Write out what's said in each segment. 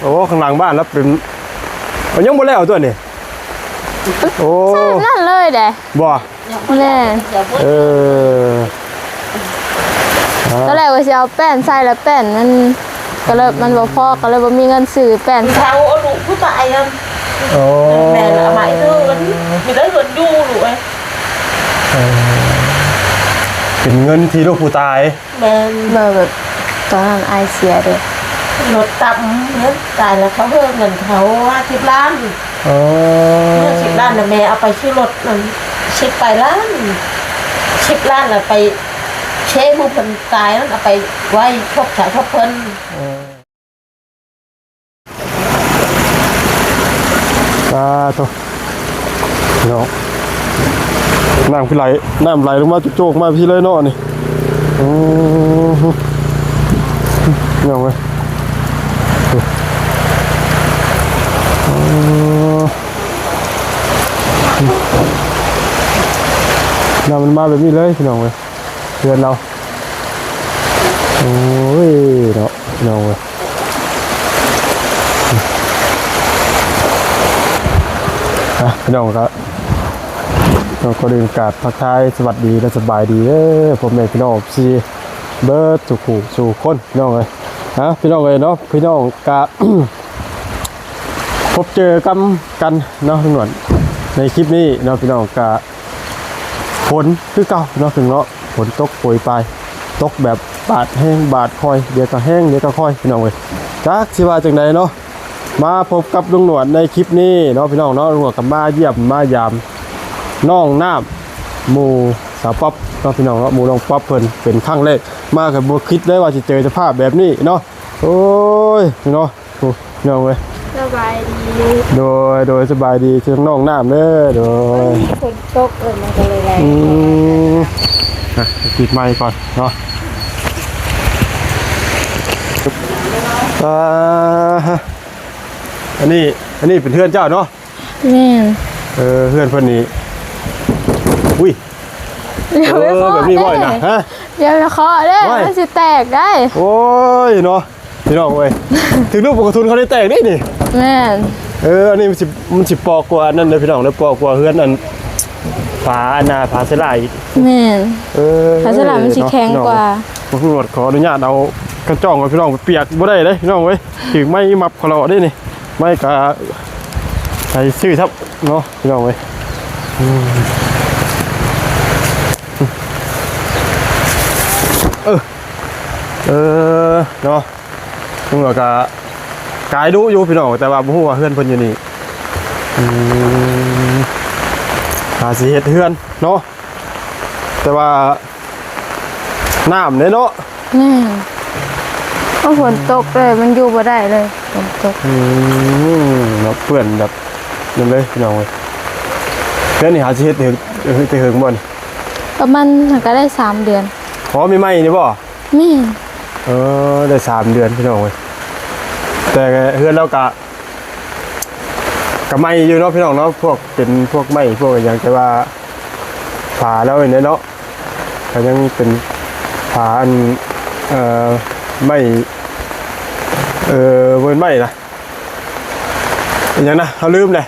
ໂອ້ ຂ້າງຫຼັງບ້ານລະເປັນ ມັນຍັງບໍ່ແລ້ວຕົວນີ້. ໂອ້ ຊັ້ນນັ້ນເລີຍເດ້. ບໍ່? ແມ່ນ. ເອີ ຕອນແລກວ່າຊິເອົາແປ້ນໃສ່ ລະແປ້ນມັນ ກໍເລີຍມັນບໍ່ພໍ ກໍເລີຍບໍ່ມີເງິນຊື້ແປ້ນ. ເຖົ້າເອົາລູກຜູ້ຕາຍນັ້ນ. ໂອ້ ແມ່ລະເອົາມາໃຫ້ເດີ ມີແຕ່ເງິນຢູ່ລູກເອີຍ. ເອີ ເປັນເງິນທີ່ລູກຜູ້ຕາຍ. ແມ່ນ. ແບບ ແບບຕອນນັ້ນອ້າຍເສຍເດ້ ລົດຕຳເງິນຕາຍ ແລ້ວເຂົາເຮີເງິນເຂົາຫ້າສິບລ້ານ. ອໍ ເງິນສິບລ້ານນະ ແມ່ເອົາໄປຊື້ລົດນັ້ນສິບປາຍລ້ານ ສິບລ້ານລະໄປເຊມື້ເພິ່ນຕາຍນັ້ນ ເອົາໄປໄວ້ພົບສາສົບເພິ່ນ. ສາທຸເນາະ. ນ້ຳຄືໄຫຼ ນ້ຳໄຫຼລົງມາໂຈກໆມາພີ້ເລີຍເນາະນີ້. ໂອ້ ພີ່ນ້ອງເອີຍ ໂອ້ ນ້ຳມັນມາແບບນີ້ເລີຍ ພີ່ນ້ອງເອີຍ. ເຮືອນລາວ. ໂອ້ຍເນາະ ພີ່ນ້ອງເອີຍ. ອ່ະ ພີ່ນ້ອງ ກໍຕ້ອງຂໍອະນຸຍາດທັກທາຍສະຫວັດດີ ແລະ ສະບາຍດີເດີ ພໍ່ແມ່ພີ່ນ້ອງ ເອັຟຊີ ເບິດທຸກຜູ້ສູ່ຄົນ ພີ່ນ້ອງເອີຍ. ອ່ະ ພີ່ນ້ອງເອີຍເນາະ ພີ່ນ້ອງກະ ພົບເຈີກັນເນາະ ລຸງໜວດ ໃນຄລິບນີ້ເນາະ ພີ່ນ້ອງ ກະ ຝົນຄືເກົ່າເນາະ ພີ່ນ້ອງເນາະ. ຝົນຕົກໂປຍປາຍ ຕົກແບບບາດແຮງບາດຄ່ອຍ ດຽວກໍແຮງ ດຽວກໍຄ່ອຍ ພີ່ນ້ອງເອີຍ. ຈັກຊິວ່າຈັ່ງໃດເນາະ ມາພົບກັບລຸງໜວດໃນຄລິບນີ້ເນາະ ພີ່ນ້ອງເນາະ. ລຸງໜວດກໍມາຢ້ຽມມາຢາມນ້ອງນ້ຳ ໝູ່ສາວປັອບເນາະ ພີ່ນ້ອງເນາະ. ໝູ່ນ້ອງປັອບເພິ່ນເປັນຄັ້ງແລກມາ ກໍບໍ່ຄິດເລີຍວ່າຊິເຈີສະພາບແບບນີ້ເນາະ. ໂອ້ຍ ເນາະ ໂອ້ ພີ່ນ້ອງເອີຍ ສະບາຍດີ. ໂດຍ ໂດຍ ສະບາຍດີ ທັງນ້ອງນ້ຳເດີ. ໂດຍ ຝົນຕົກ ເອີ ມັນກໍເລີຍໄດ້ ອືມ ອ່ະ ຕິດໄມກ່ອນເນາະ. ອ່າ ອັນນີ້ ອັນນີ້ເປັນເຮືອນເຈົ້າເນາະ? ແມ່ນ. ເອີ ເຮືອນເພິ່ນນີ້ ອຸ້ຍ ຢ່າໄປເຄາະ ເອີ ແບບນີ້ບໍ່ນະ ຮະ? ຢ່າໄປເຄາະເດີ ມັນຊິແຕກໄດ໋. ໂອ້ຍເນາະ ພີ່ນ້ອງເອີຍ ຖືກລູກປະກະທຸນເຂົາໄດ້ແຕກເດ້ນີ້. ແມ່ນ. ເອີ ອັນນີ້ມັນຊິ ມັນຊິປໍກກວ່າອັນນັ້ນເດີພີ່ນ້ອງເດີ ປໍກກວ່າເຮືອນອັນ ຝາອັນນ່າ ຝາເຊລາອີກ. ແມ່ນ. ເອີ ຝາເຊລາມັນຊິແຂງກວ່າ. ເນາະ ພີ່ນ້ອງເອີຍ ຂໍອະນຸຍາດເອົາກະຈ່ອງກ່ອນພີ່ນ້ອງ ປຽກບໍ່ໄດ້ເດ້ພີ່ນ້ອງເອີຍ ຖືກໄມ້ມັບເຂົາເລາະເດ້ນີ້. ໄມ້ກະໃສ່ຊື່ທັບເນາະ ພີ່ນ້ອງເອີຍ. ອືມ ເອີ ເອີ ເນາະ ລຸງຫຼວງກະກາຍດຸຢູ່ພີ່ນ້ອງ ແຕ່ວ່າບໍ່ຮູ້ວ່າເຮືອນເພິ່ນຢູ່ນີ້. ອືມ ຫາຊິເຮັດເຮືອນເນາະ ແຕ່ວ່ານ້ຳເດ້ເນາະ. ແມ່ນ. ໂອ້ ຝົນຕົກເລີຍ ມັນຢູ່ບໍ່ໄດ້ເລີຍ ຝົນຕົກ. ອືມ ເນາະ ເປື້ອນແບບນັ້ນເລີຍພີ່ນ້ອງເອີຍ. ແລ້ວນີ້ຫາຊິເຮັດເຖິງ ເຮັດໄດ້ເຖິງບໍ່ນີ້? ປະມານ ຫາກະໄດ້ສາມເດືອນ. ອໍ ໃໝ່ໆນີ້ບໍ່? ແມ່ນ. ເອີ ໄດ້ສາມເດືອນພີ່ນ້ອງເອີຍ ແຕ່ເຮືອນລາວກະ ກະໃໝ່ຢູ່ເນາະພີ່ນ້ອງເນາະ ພວກເປັນພວກໄມ້ພວກຫຍັງ ແຕ່ວ່າຝາລາວນີ້ເນາະ ກໍຍັງເປັນຝາອັນ ເອີ ໄມ້ ເອີ ບໍ່ແມ່ນໄມ້ນະ ອີຫຍັງນະ ເຮົາລືມແລ້ວ.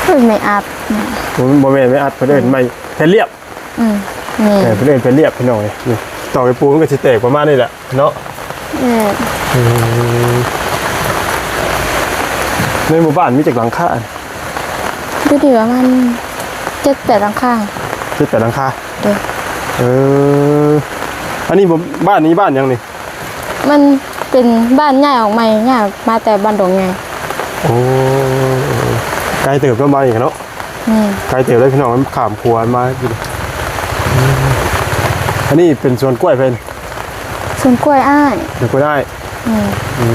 ເອີ້ນໄມ້ອັດ. ບໍ່ ບໍ່ແມ່ນໄມ້ອັດ ເພິ່ນເອີ້ນໄມ້ແຜ່ນລຽບ. ອືມ ແມ່ນ. ເອີ ເພິ່ນເອີ້ນແຜ່ນລຽບພີ່ນ້ອງເອີຍ. ນີ້ ຕອກຕະປູມັນກໍຊິແຕກປະມານນີ້ແຫຼະເນາະ. ແມ່ນ. ອືມ ໃນໝູ່ບ້ານມີຈັກຫຼັງຄາ? ຢູ່ທີ່ປະມານເຈັດແປດຫຼັງຄາ. ເຈັດແປດຫຼັງຄາ? ໂດຍ. ເອີ ອັນນີ້ບໍ່ ບ້ານນີ້ບ້ານຫຍັງນີ້? ມັນເປັນບ້ານຍ້າຍອອກໃໝ່ ຍ້າຍອອກມາແຕ່ບ້ານດົງໃຫຍ່. ໂອ້ ໄກເຕີບເນາະ ມາອີກເນາະ. ແມ່ນ. ໄກເຕີບເລີຍພີ່ນ້ອງ ຂ້າມຂົວມາ. ອັນນີ້ເປັນສວນກ້ວຍໃຜ? ສວນກ້ວຍອ້າຍ. ສວນກ້ວຍອ້າຍ. ແມ່ນ. ອື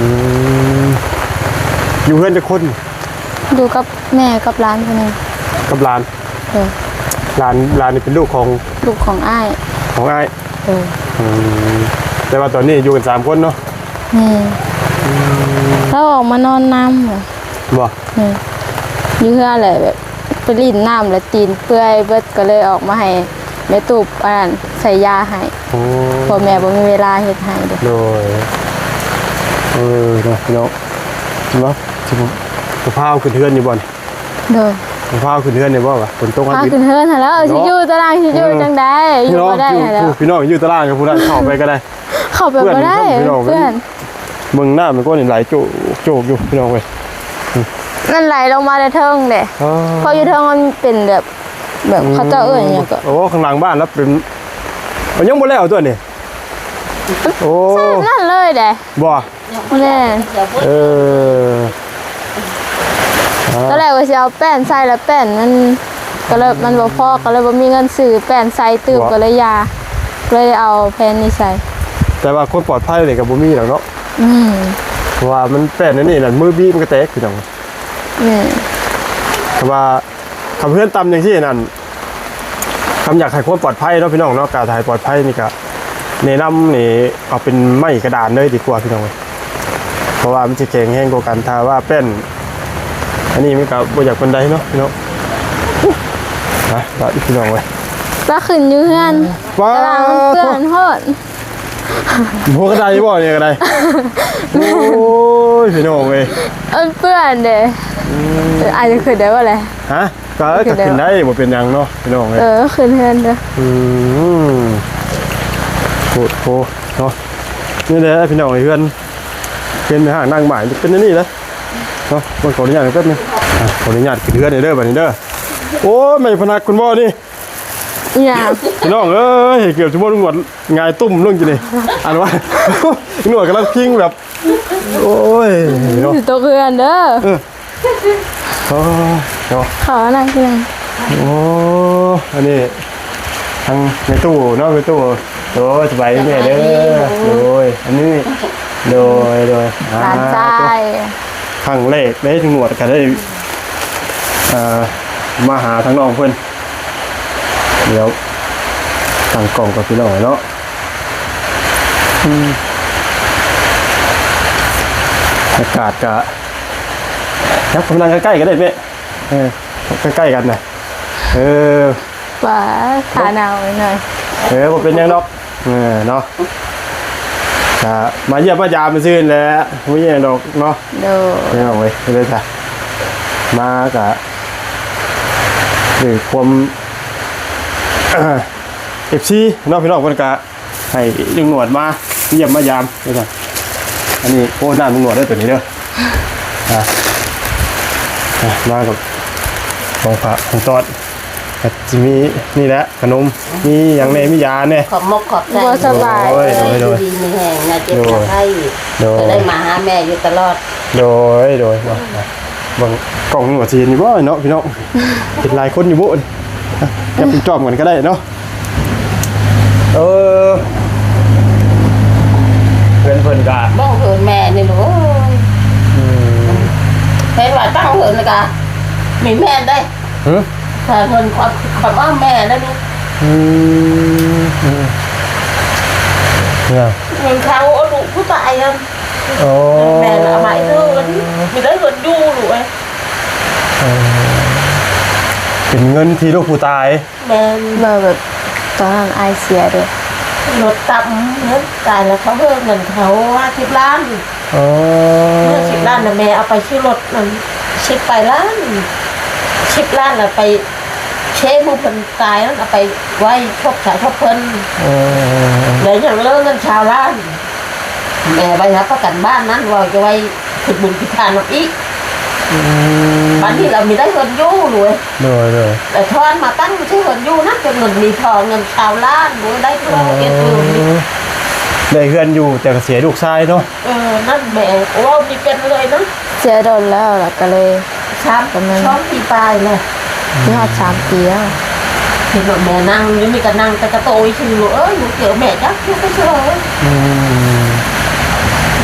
ມ ຢູ່ເຮືອນຈັກຄົນ? ຢູ່ກັບແມ່ກັບຫຼານຜູ້ໜຶ່ງ. ກັບຫຼານ? ໂດຍ. ຫຼານ ຫຼານນີ້ເປັນລູກຂອງ ລູກຂອງອ້າຍ. ຂອງອ້າຍ. ໂດຍ. ອືມ ແຕ່ວ່າຕອນນີ້ຢູ່ກັນສາມຄົນເນາະ. ແມ່ນ. ອືມ ລາວອອກມານອນນຳ. ບໍ່? ແມ່ນ. ຢູ່ເຮືອນແຫຼະ ແບບໄປຫຼິ້ນນ້ຳແລ້ວຕີນເປື່ອຍເບິດ ກໍເລີຍອອກມາໃຫ້ແມ່ຕູບອັນນັ້ນໃສ່ຢາໃຫ້. ໂອ້ ພໍ່ແມ່ບໍ່ມີເວລາເຮັດໃຫ້ເດ້. ໂດຍ. ເ ເອີ ເນາະ ພີ່ນ້ອງ ເນາະ ຊິ ຊິພາເຮົາຂຶ້ນເຮືອນຢູ່ບໍ່ນີ້? ໂດຍ ຊິພາເຮົາຂຶ້ນເຮືອນຢູ່ບໍ່ວະ? ຝົນຕົກ ພາຂຶ້ນເຮືອນຫັ້ນແຫຼ້ວ. ເນາະ ຊິຢູ່ຕາລາງ ຊິຢູ່ ເອີ ຈັ່ງໃດ? ຢູ່ບໍ່ໄດ້ຫັ້ນແຫຼ້ວ ພີ່ນ້ອງ ຢູ່ຕາລາງກັບຜູ້ນັ້ນ ເຂົ້າໄປກໍໄດ້ ເຂົ້າໄປບໍ່ໄດ້ ເພື່ອນ ພີ່ນ້ອງ ເພື່ອນ ເບິ່ງນ້ຳມັນກໍນີ້ໄຫຼໂຈກໆຢູ່ ພີ່ນ້ອງເອີຍ. ມັນໄຫຼລົງມາແຕ່ເທິງເດ້ ອໍ ເພາະຢູ່ເທິງມັນເປັນແບບ ແບບ ອືມ ເຂົາເຈົ້າເອີ້ນຫຍັງກໍ ໂອ້ ຂ້າງຫຼັງບ້ານລະເປັນ ມັນຍັງບໍ່ແລ້ວຕົວນີ້. ໂອ້ ໃສ່ນັ້ນເລີຍເດ້ ບໍ່? ແມ່ນ ເອີ ຕອນແລກວ່າຊິເອົາແປ້ນໃສ່ ແລ້ວແປ້ນມັນ ກໍເລີຍມັນບໍ່ພໍ ກໍເລີຍບໍ່ມີເງິນຊື້ແປ້ນໃສ່ຕື່ມ ບໍ່ ກໍເລີຍຢ່າ ເລີຍເອົາແຜ່ນນີ້ໃສ່. ແຕ່ວ່າຄວາມປອດໄພນີ້ກໍບໍ່ມີດອກເນາະ. ອືມ ເພາະວ່າມັນແປ້ນອັນນີ້ນະ ມືບີບມັນກໍແຕກ ພີ່ນ້ອງ. ແມ່ນ ແຕ່ວ່າ ຄັນເຮືອນຕ່ຳຈັ່ງຊີ້ນັ້ນ ຄັນຢາກໃຫ້ຄວາມປອດໄພເນາະ ພີ່ນ້ອງເນາະ ການໃຫ້ປອດໄພນີ້ກະແນະນຳນີ້ ເອົາເປັນໄມ້ກະດານເລີຍດີກວ່າ ພີ່ນ້ອງເອີຍ ເພາະວ່າມັນຊິແຂງແຮງກວ່າກັນ. ຖ້າວ່າແປ້ນອັນນີ້ມັນກະບໍ່ຢາກປານໃດເນາະ ພີ່ນ້ອງ. ໄປ ໄປ ພີ່ນ້ອງເອີຍ ລາວຂຶ້ນຢູ່ເຮືອນ ວ້າ ຕາລາງມັນເປື້ອນໂພດ. ບໍ່ກະໄດ້ບໍ່ນີ້ກະໄດ້ ໂອ້ຍ ພີ່ນ້ອງເອີຍ ມັນເປື້ອນເດ້. ອືມ ເອີ ອາດຈະຂຶ້ນໄດ້ບໍ່ແຫຼະ? ຮະ? ກໍ ກໍຂຶ້ນໄດ້ ບໍ່ເປັນຫຍັງເນາະ ພີ່ນ້ອງເອີຍ. ເອີ ຂຶ້ນເຮືອນເດີ. ອືມ ໂພດໂພເນາະ. ນີ້ແຫຼະ ພີ່ນ້ອງເອີຍ ເຮືອນ ເຮືອນແມ່ຮ້າງນາງໝ້າຍເປັນອັນນີ້ເດ້ເນາະ. ເບິ່ງ ຂໍອະນຸຍາດແປັບໜຶ່ງ ອ່ະ ຂໍອະນຸຍາດຂຶ້ນເຮືອນເດີ ບາດນີ້ເດີ. ໂອ້ຍ ແມ່ນພະນັກຄຸນບໍ່ນີ້? ອີຫຍັງ? ພີ່ນ້ອງເອີຍ ເກືອບຊິບໍ່ ໜວດຫງາຍຕຸ້ມລົງຢູ່ນີ້. ອັນວ່າ ໜວດກຳລັງພິງແບບ ໂອ້ຍເນາະ ຊິຕົກເຮືອນເດີ. ເອີ ໂອ້ເນາະ ເຂົ້າມານັ່ງທີ່ນັ້ນ. ໂອ້ ອັນນີ້ທາງແມ່ຕູ້ເນາະ ແມ່ຕູ້. ໂດຍ ສະບາຍດີແມ່ເດີ. ໂດຍ ອັນນີ້ ໂດຍ ໂດຍ ຫຼານຊາຍ. ຄັ້ງແລກເດ້ ທາງໜວດກໍໄດ້ ເອີ ມາຫາທາງນ້ອງເພິ່ນ. ດຽວຕັ້ງກ້ອງກ່ອນ ພີ່ນ້ອງເນາະ. ອືມ ອາກາດກະ ຈັກ ນັ່ງໃກ້ໆກໍໄດ້ແມ່. ເອີ ໃກ້ໆກັນນະ. ເອີ ວ່າ ຂາໜາວໜ້ອຍ. ເອີ ບໍ່ເປັນຫຍັງດອກ. ເອີ ເນາະ ກະມາຢ້ຽມມາຢາມຊື່ແຫຼະ ບໍ່ມີຫຍັງດອກເນາະ. ໂດຍ ພີ່ນ້ອງເອີຍ ເລີຍກະ ມາກະ ດ້ວຍຄວາມ ເອັຟຊີເນາະ ພີ່ນ້ອງເພິ່ນກະ ໃຫ້ລຸງໜວດມາຢ້ຽມມາຢາມວ່າຊັ້ນ. ອັນນີ້ ໂອ້ ນ້ຳລຸງໜວດເດີ ໂຕນີ້ເດີ. ອ່າ ອ່າ ມາກັບຂອງຝາກຂອງຕ້ອນ ກໍຊິມີນີ້ແຫຼະ ຂະໜົມ ມີຫຍັງແດ່ ມີຢາແດ່. ຂອບມົກຂອບໃຈ ບໍ່ສະບາຍ. ໂດຍ ໂດຍ ໂດຍ ຢູ່ດີມີແຮງ ຢ່າເຈັບຢ່າໄຂ້. ໂດຍ ກໍໄດ້ມາຫາແມ່ຢູ່ຕະຫຼອດ. ໂດຍ ໂດຍ ເນາະ. ເບິ່ງກ້ອງນີ້ວ່າຊິເຫັນຢູ່ບໍ່ເນາະ ພີ່ນ້ອງ? ເຫັນຫຼາຍຄົນຢູ່ບໍ່ນີ້? ຈັບຈ້ອມກັນກໍໄດ້ເນາະ. ເອີ ເພື່ອນເພິ່ນກະ ເບິ່ງເຮືອນແມ່ນີ້ລູກເອີຍ. ອືມ ເຫັນວ່າຕັ້ງເຮືອນກະມີແມ່ນເດ້. ຫື? ຖ້າເງິນຄວາມ ຄວາມວ່າແມ່ໄດ້ນີ້. ອືມ ອືມ ເງິນເຂົາເອົາລູກຜູ້ຕາຍຫັ້ນ. ໂອ້ ແມ່ນລະເອົາມາໃຫ້ເດີ ມີໄດ້ເງິນຢູ່ລູກເອີຍ. ເອີ ເປັນເງິນທີ່ລູກຜູ້ຕາຍ. ແມ່ນ ວ່າແບບຕອນນັ້ນອ້າຍເສຍເດ້ ລົດຕຳເງິນຕາຍແລ້ວ ເຂົາເຮີເງິນເຂົາຫ້າສິບລ້ານ. ອໍ ຫ້າສິບລ້ານນະ ແມ່ເອົາໄປຊື້ລົດນັ້ນສິບປາຍລ້ານ ສິບລ້ານລະໄປເຊມື້ເພິ່ນຕາຍນັ້ນ ເອົາໄປໄວ້ສົບສາສົບເພິ່ນ. ອໍ ແລ້ວຍັງເຫຼືອເງິນຊາວລ້ານ ແມ່ໄວ້ຮັບປະກັນບ້ານນັ້ນ ວ່າຈະໄວ້ ເຮັດບຸນເຮັດທານນຳອີກ. ອືມ ບັດນີ້ລາວມີໄດ້ເຮືອນຢູ່ເລີຍ. ໂດຍ ໂດຍ ແຕ່ຖອນມາຕັ້ງຊື່ເຮືອນຢູ່ນະ ເປັນເງິນມີທອງ ເງິນຊາວລ້ານ ໂດຍ ໄດ້ເຮືອນ ເຮັດເຮືອນນີ້ ໄດ້ເຮືອນຢູ່ ແຕ່ກໍເສຍລູກຊາຍເນາະ. ເອີ ນັ້ນແມ່ເວົ້າບໍ່ເປັນເລີຍນະ. ເສຍດົນແລ້ວ ລະກະເລີຍ ສາມ ປະມານ ສອງປີປາຍແລ້ວ. ຊິຮອດສາມປີແລ້ວ. ເຫັນວ່າແມ່ນັ່ງຢູ່ນີ້ກໍນັ່ງແຕ່ກະໂຕຍຊື່ເອີຍ ຢູ່ເຈີແມ່ຈັກຢູ່ໄປເຊີ. ອືມ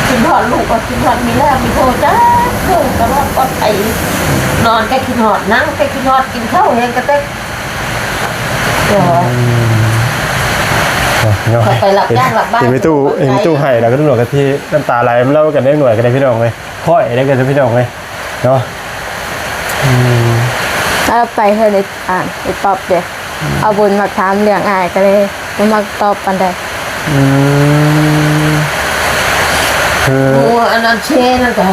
ຄິດຮອດລູກກໍຄິດຮອດ ມີແລ້ວມີໂທຈັກເທື່ອຕະຫຼອດປອດໄພ. ນອນກໍຄິດຮອດ ນັ່ງກໍຄິດຮອດ ກິນເຂົ້າແຮງກະແຕກ. ອືມ ເນາະ ເນາະ ເຂົາໄປຮັບຈ້າງຮັບບ້ານ ເຫັນແມ່ຕູ້ ເຫັນແມ່ຕູ້ໄຫ້ ແລ້ວກໍໜວດກະທີ່ນ້ຳຕາໄຫຼ ເຮົາກັນໄດ້ໜວດກັນໄດ້ ພີ່ນ້ອງເອີຍ. ຂ້ອຍໄດ້ກັນ ພີ່ນ້ອງເອີຍເນາະ. ອືມ ແລ້ວໄປເຮືອນໄອ້ ອ່າ ໄອ້ປອບເດ້ ອືມ ເອົາບຸນມັກຖາມເລື່ອງອ້າຍ ກໍເລີຍບໍ່ມັກຕອບປານໃດ. ອືມ ຄື ໂອ້ ອັນນັ້ນເຊນັ້ນກະ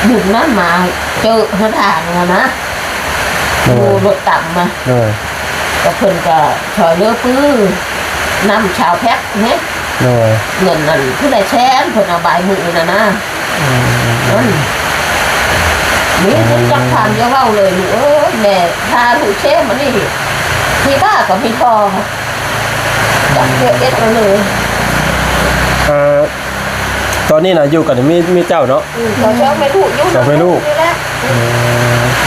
ດຶງນັ້ນມາເຈີເຮືອນທາງຫັ້ນນະ ໂດຍ ໂອ້ ລົດຕຳມາ ໂດຍ ກໍເພິ່ນກໍຊ່ອຍເຫຼືອປຶ້ ນຳຊາວແພັກເດ້ ໂດຍ ເງິນນັ້ນຜູ້ໃດແສນ ເພິ່ນເອົາບາຍມືນັ້ນນະ ອືມ ນັ້ນ ມີເງິນຈັກພັນ ຢ່າເວົ້າເລີຍລູກເອີຍ ແມ່ພາລູກເຊມານີ້ ທີ່ບ້າກໍມີພໍ ຈັກເຮັດເອັດເລີຍ ເອີ ຕອນນີ້ນະຢູ່ກັນມີ ມີເຈົ້າເນາະ ອືມ ກໍສອງແມ່ລູກຢູ່ ສອງແມ່ລູກ ນຳລູກນີ້ແຫຼະ ອື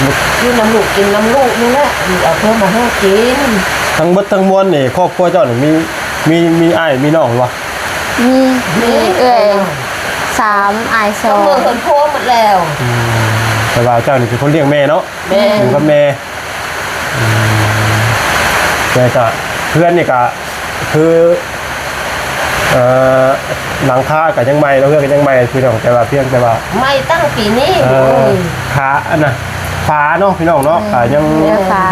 ມ ຢູ່ນຳລູກກິນນຳລູກນີ້ແຫຼະ ເອົາເຂົ້າມາໃຫ້ກິນ ທັງເບິດທັງມວນນີ້ ຄອບຄົວເຈົ້ານີ້ມີ ມີ ມີອ້າຍມີນ້ອງບໍ່? ມີ ມີເອື້ອຍສາມ ອ້າຍສອງ ກໍເມືອເຮືອນຜົວໝົດແລ້ວ ອືມ ແຕ່ວ່າເຈົ້ານີ້ເປັນຄົນລ້ຽງແມ່ເນາະ ແມ່ນ ຢູ່ກັບແມ່ ອືມ ແຕ່ກະເຮືອນນີ້ກະຄື ເອີ ຫຼັງຄາກະຍັງໃໝ່ເນາະ ເຮືອນກະຍັງໃໝ່ພີ່ນ້ອງ ແຕ່ວ່າພຽງແຕ່ວ່າ ໃໝ່ຕັ້ງປີນີ້ ເອີ ໂອ້ຍ ຄາ ອັນນະ ຝາເນາະພີ່ນ້ອງເນາະ ອືມ ກະຍັງ ເຮືອຝາ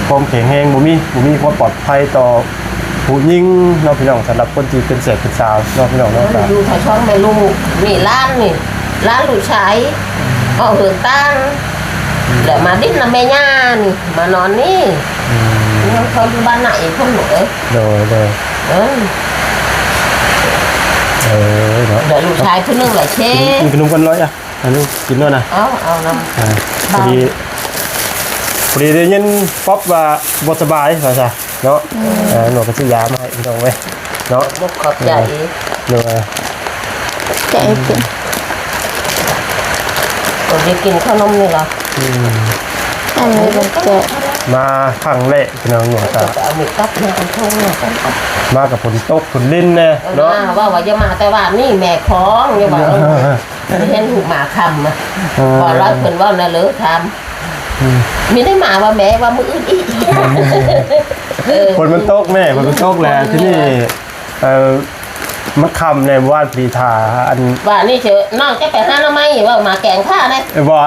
ຄວາມແຂງແຮງບໍ່ມີ ບໍ່ມີຄວາມປອດໄພຕໍ່ຜູ້ຍິງເນາະພີ່ນ້ອງ ສຳລັບຄົນທີ່ເປັນແສບເປັນສາວເນາະພີ່ນ້ອງເນາະ ເອີ ກະ ຢູ່ກັບສອງແມ່ລູກ ນີ້ຫຼານນີ້ ຫຼານລູກຊາຍ ອອກເດີນທາງ ອືມ ແລ້ວມາດິນນຳແມ່ຍ່ານີ້ ມານອນນີ້ ອືມ ເຂົາຢູ່ບ້ານນາອີກພຸ້ນເອີຍ ໂດຍ ໂດຍ ເອີ ເອີ ເນາະ ແລ້ວລູກຊາຍຜູ້ໜຶ່ງລະເຊ ກິນ ກິນຂະໜົມກ່ອນເລີຍ ອະ ອັນນີ້ກິນໂລດນະ ເອົາ ເອົານຳ ອ່າ ພໍດີ ພໍດີໄດ້ຍິນປັອບວ່າບໍ່ສະບາຍວ່າຊະ ເນາະ ອືມ ເອີ ໜວດກໍຊື້ຢາມາໃຫ້ພີ່ນ້ອງເວີຍເນາະ ຂອບໃຈ ເອີ ໂດຍ ແກະໃຫ້ກິນ ໂອ້ ໄດ້ກິນຂະໜົມນີ້ລະ ອືມ ອັນນີ້ເປັນແກະ ມາຄັ້ງແລກພີ່ນ້ອງ ໜວດກໍເອົາມີດຕັດມາອັນໂທງມາກັນ ມາກັບຝົນຕົກຝົນລິນແດ່ເນາະ ເອີ ເວົ້າວ່າຢ່າມາແຕ່ວ່ານີ້ແມ່ຂອງ ຢ່າວ່າ ເອີ ເຫັນຫູມາຄຳ ເອີ ບໍ່ລອດເພິ່ນເວົ້ານະເລີຖາມ ອືມ ມີໄດ້ມາວ່າແມ່ວ່າມື້ອື່ນອີກ ເອີ ຝົນມັນຕົກແມ່ ຝົນມັນຕົກແຫຼະ ເອີ ທີ່ນີ້ ເອີ ມັນຄ່ຳແດ່ ເມື່ອວານພໍດີຖ້າ ອັນ ວ່ານີ້ເຊີ ນ້ອງຈະໄປຫາໜໍ່ໄມ້ ເວົ້າມາແກງຂ້າແດ່ ເອີ ບໍ່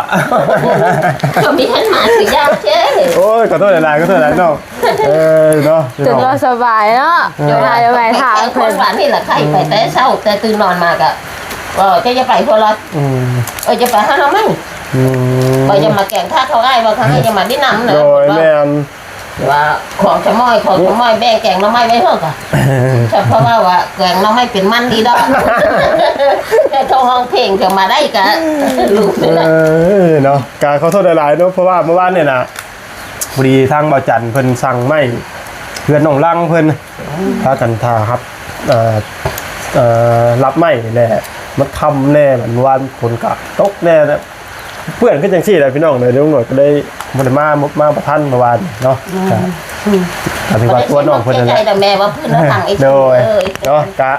ກໍມີຫັ້ນມາຄືຢາກເຊີ ໂອ້ຍ ຂໍໂທດຫຼາຍໆ ຂໍໂທດຫຼາຍນ້ອງ ເອີ ເນາະ ຈົນວ່າສະບາຍເນາະ ເອີ ຈະວ່າໄປຖາມເພິ່ນ ວ່ານີ້ລະໄຂ້ໄປແຕ່ເຊົ້າ ແຕ່ຕື່ນນອນມາກະ ເອີ ຈະ ຈະໄປພຸ້ນລະ ອືມ ເອີ ຈະໄປຫາໜໍ່ໄມ້ ອືມ ວ່າຢ່າມາແກງຂ້າເຂົາອ້າຍ ວ່າເຂົາໃຫ້ຢ່າມາດິນນຳນະ ໂດຍ ແມ່ນ ວ່າຂອງຊະມ້ອຍ ຂອງຊະມ້ອຍ ແບ່ງແກງໜໍ່ໄມ້ໄວ້ເຮີກະ ເພາະວ່າ ວ່າແກງໜໍ່ໄມ້ເປັນມັນດີດອກ ແຕ່ຕ້ອງຮ້ອງເພງ ເຖິງມາໄດ້ກະ ເອີ ເນາະ ກະຂໍໂທດຫຼາຍໆເນາະ ເພາະວ່າເມື່ອວານນີ້ນະ ພໍດີທາງບ່າວຈັນເພິ່ນສັ່ງໄມ້ ເຮືອນນ້ອງລັງເພິ່ນ ພາກັນຖ້າຮັບ ເອີ ເອີ ຮັບໄມ້ແຫຼະ ມັນຄ່ຳແດ່ ເມື່ອວານຝົນກະຕົກແດ່ ເປື້ອນຄືຈັ່ງຊີ້ແຫຼະພີ່ນ້ອງເອີຍ ລຸງໜວດກໍເລີຍບໍ່ໄດ້ມາ ມາບໍ່ທັນເມື່ອວານເນາະ ອືມ ກໍ ອືມ ກໍຖືວ່າຕົວນ້ອງເພິ່ນນັ້ນແຫຼະ ແມ່ວ່າເພິ່ນທາງເອັຟຊີ ໂດຍ ເອີຍ ເນາະ ກະ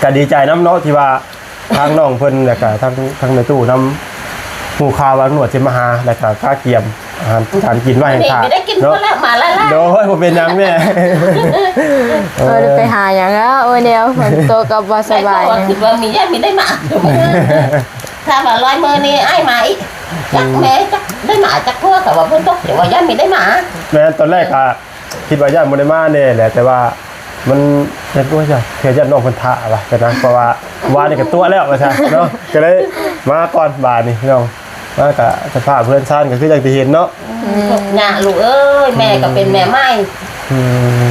ກະດີໃຈນຳເນາະ ທີ່ວ່າທາງນ້ອງເພິ່ນ ແລ້ວກະທາງ ທາງແມ່ຕູ້ນຳ ຮູ້ຂ່າວວ່າໜວດຊິມາຫາ ແລ້ວກະກະກຽມອາຫານການກິນໄວ້ໃຫ້ຖ້າ ໄດ້ກິນ ເນາະ ມາແລ້ວ ໂດຍ ບໍ່ເປັນຫຍັງແມ່ ເອີ ເອີ ໄດ້ໄປຫາຫຍັງແລ້ວ ໂອ້ຍ ແນວຝົນຕົກກໍບໍ່ສະບາຍ ແມ່ກໍວ່າຄິດວ່າມີ ຢ້ານມີໄດ້ມາ ຖ້າວ່າຮ້ອຍມື້ນີ້ອ້າຍມາອີກ ຈັກແມ່ຈັກໄດ້ມາຈັກເທື່ອ ກໍວ່າເພິ່ນຕົກ ແຕ່ວ່າຢ້ານມີໄດ້ມາ ແມ່ນ ຕອນແລກກໍຄິດວ່າຢ້ານບໍ່ໄດ້ມາແນ່ແຫຼະ ແຕ່ວ່າມັນ ຢ້ານ ໂອ້ຍ ຢ້ານ ເທື່ອຢ້ານນ້ອງເພິ່ນຖ້າວ່າຊັ້ນນະ ເພາະວ່າວານນີ້ກໍຕົວະແລ້ວວ່າຊັ້ນເນາະ ກໍເລີຍມາກ່ອນບາດນີ້ພີ່ນ້ອງ ມາກໍສະພາບເຮືອນຊານກໍຄືຢ່າງທີ່ເຫັນເນາະ ອືມ ທຸກຍາກລູກເອີຍ ແມ່ກໍເປັນແມ່ໃໝ່ ອື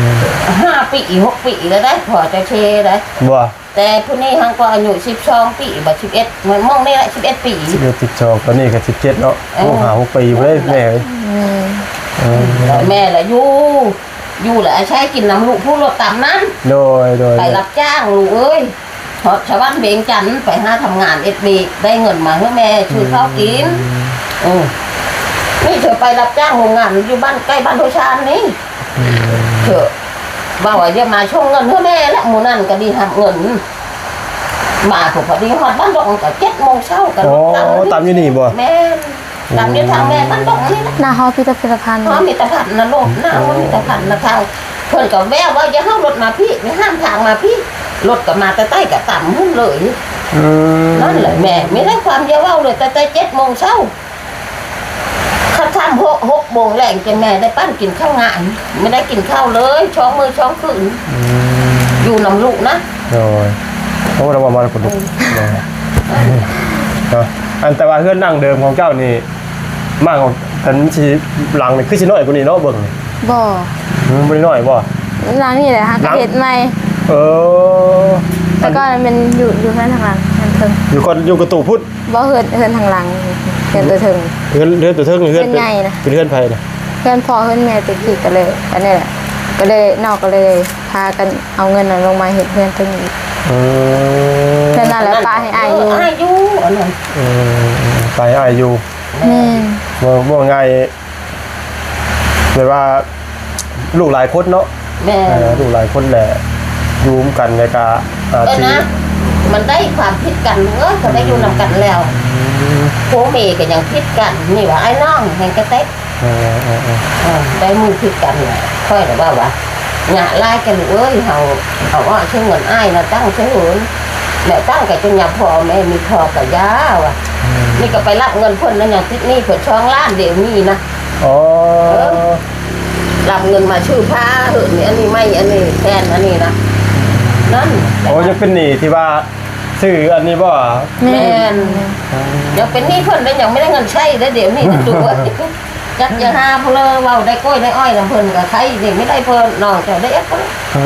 ມ ຫ້າປີ ຫົກປີແລ້ວໄດ໋ ພໍ່ເຈົ້າເຊໄດ໋ ບໍ່ ແຕ່ຜູ້ນີ້ຫັ້ນກໍອາຍຸສິບສອງປີ ບໍ່ ສິບເອັດ ມື້ນີ້ລະສິບເອັດປີ ສິບເອັດ ສິບສອງ ຕອນນີ້ກໍສິບເຈັດເນາະ ເອີ ໂອ້ ຫ້າຫົກປີພຸ້ນເດ້ແມ່ເອີຍ ອືມ ເອີ ແມ່ລະຢູ່ ຢູ່ລະອາໄສກິນນຳລູກຜູ້ລົດຕຳນັ້ນ ໂດຍ ໂດຍ ໄປຮັບຈ້າງລູກເອີຍ ຮອດສະຫວັນວຽງຈັນ ໄປຫາທຳງານເຮັດວຽກ ໄດ້ເງິນມາໃຫ້ແມ່ຊື້ເຂົ້າກິນ ອືມ ເອີ ນີ້ເທື່ອໄປຮັບຈ້າງໂຮງງານຢູ່ບ້ານ ໃກ້ບ້ານໂພຊານນີ້ ອືມ ເທື່ອ ເວົ້າວ່າຢ່າມາສົ່ງເງິນໃຫ້ແມ່ລະ ມື້ນັ້ນກໍໄດ້ຮັບເງິນ ມາກໍພໍດີຮອດບ້ານດອກກໍເຈັດໂມງເຊົ້າກໍ ໂອ້ ຕຳຢູ່ນີ້ບໍ່? ແມ່ນ ຕຳຢູ່ທາງແມ່ນບ້ານດອກນີ້ນະ ໜ້າຫໍພິພິທະພັນ ຫໍພິພິທະພັນນະລູກ ໜ້າຫໍພິພິທະພັນນະ ທາງເພິ່ນກໍແວ່ວວ່າຢ່າເອົາລົດມາພີ້ ໄປຫ້າມທາງມາພີ້ ລົດກໍມາແຕ່ໃຕ້ກໍຕຳພຸ້ນເລີຍ ອືມ ນັ້ນແຫຼະແມ່ ມີແຕ່ຄວາມຢ່າເວົ້າເລີຍ ແຕ່ ແຕ່ເຈັດໂມງເຊົ້າ ຄັນທຳຫົກ ຫົກໂມງແລງ ຈັ່ງແມ່ໄດ້ປັ້ນກິນເຂົ້າງາຍ ບໍ່ໄດ້ກິນເຂົ້າເລີຍ ສອງມື້ສອງຄືນ ອືມ ຢູ່ນຳລູກນະ ໂດຍ ໂອ້ ລາວເວົ້າມາແລ້ວຄົນລຸກ ເອີ ເນາະ ເນາະ ອັນ ແຕ່ວ່າເຮືອນດັ່ງເດີມຂອງເຈົ້ານີ້ ມາຂອງ ອັນ ຊິ ຫຼັງນີ້ຄືຊິນ້ອຍກວ່ານີ້ເນາະ ເບິ່ງນີ້ ບໍ່ ອືມ ບໍ່ໄດ້ນ້ອຍບໍ່? ຫຼັງນີ້ແຫຼະ ຫາກະເຮັດໃໝ່ ເອີ ແຕ່ກ່ອນແມ່ນຢູ່ ຢູ່ເຮືອນທາງຫຼັງ ເຮືອນເທິງ ຢູ່ກ່ອນ ຢູ່ກະຕູພຸ້ນ ບໍ່ ເຮືອນ ເຮືອນທາງຫຼັງ ເຮືອນໂຕເທິງ ເຮືອນ ເຮືອນໂຕເທິງ ເຮືອນ ເຮືອນໃຫຍ່ນະ ເປັນເຮືອນໃຜນະ? ເຮືອນພໍ່ເຮືອນແມ່ແຕ່ກີ້ ກະເລີຍ ອັນນີ້ແຫຼະ ກະເລີຍ ນ້ອງກະເລີຍ ພາກັນເອົາເງິນນັ້ນລົງມາເຮັດເຮືອນຕົງນີ້ ເອີ ເຮືອນນັ້ນແຫຼະ ປະໃຫ້ອ້າຍຢູ່ ເອີ ອ້າຍຢູ່ ອັນນັ້ນ ເອີ ປະໃຫ້ອ້າຍຢູ່ ແມ່ນ ເວົ້າ ເວົ້າງ່າຍ ແບບວ່າລູກຫຼາຍຄົນເນາະ ແມ່ນ ເອີ ລູກຫຼາຍຄົນແຫຼະ ຢູ່ນຳກັນແລ້ວກະ ອາ ເອີ ຊິ ນະ ມັນໄດ້ຄວາມຜິດກັນ ເອີ ກໍໄດ້ຢູ່ນຳກັນແລ້ວ ອືມ ຜົວເມຍກໍຍັງຜິດກັນ ນີ້ວ່າອ້າຍນ້ອງແຮ່ງກະແຕະ ເອີ ເອີ ເອີ ເອີ ໄດ້ມືຜິດກັນແຫຼະ ຂ້ອຍລະວ່າວ່າ ຍາກຫຼາຍແຕ່ລູກເອີຍ ເຮົາເອົາອອກໃຊ້ເງິນອ້າຍນະ ຕັ້ງໃຊ້ເຫີນ ແລ້ວຕັ້ງກະຈົນຍາພໍ່ແມ່ມີພໍ່ກະຢ່າວ່າ ອືມ ນີ້ກະໄປຮັບເງິນເພິ່ນນະ ຍັງຕິດໜີ້ເພິ່ນສອງລ້ານດຽວນີ້ນະ ອໍ ເອີ ຮັບເງິນມາຊື້ຜ້າເຫີນນີ້ ອັນນີ້ໃໝ່ ອັນນີ້ແຜ່ນ ອັນນີ້ນະ ນັ້ນ ໂອ້ ຍັງເປັນໜີ້ທີ່ວ່າ ຊື້ອັນນີ້ບໍ່? ແມ່ນ ແມ່ນ ຍັງເປັນໜີ້ເພິ່ນໄດ້ ຍັງບໍ່ໄດ້ເງິນໃຊ້ເດ້ ດຽວນີ້ນະ ຕູ້ເອີຍ ຈັກຈະຫາຜູ້ເລີເວົ້າໄດ້ກ້ອຍໄດ້ອ້ອຍນຳເພິ່ນກະໄຄ ນີ້ມີໄດ້ເພິ່ນ ນ້ອງເຈົ້າໄດ້ເອັດບໍ່? ເອີ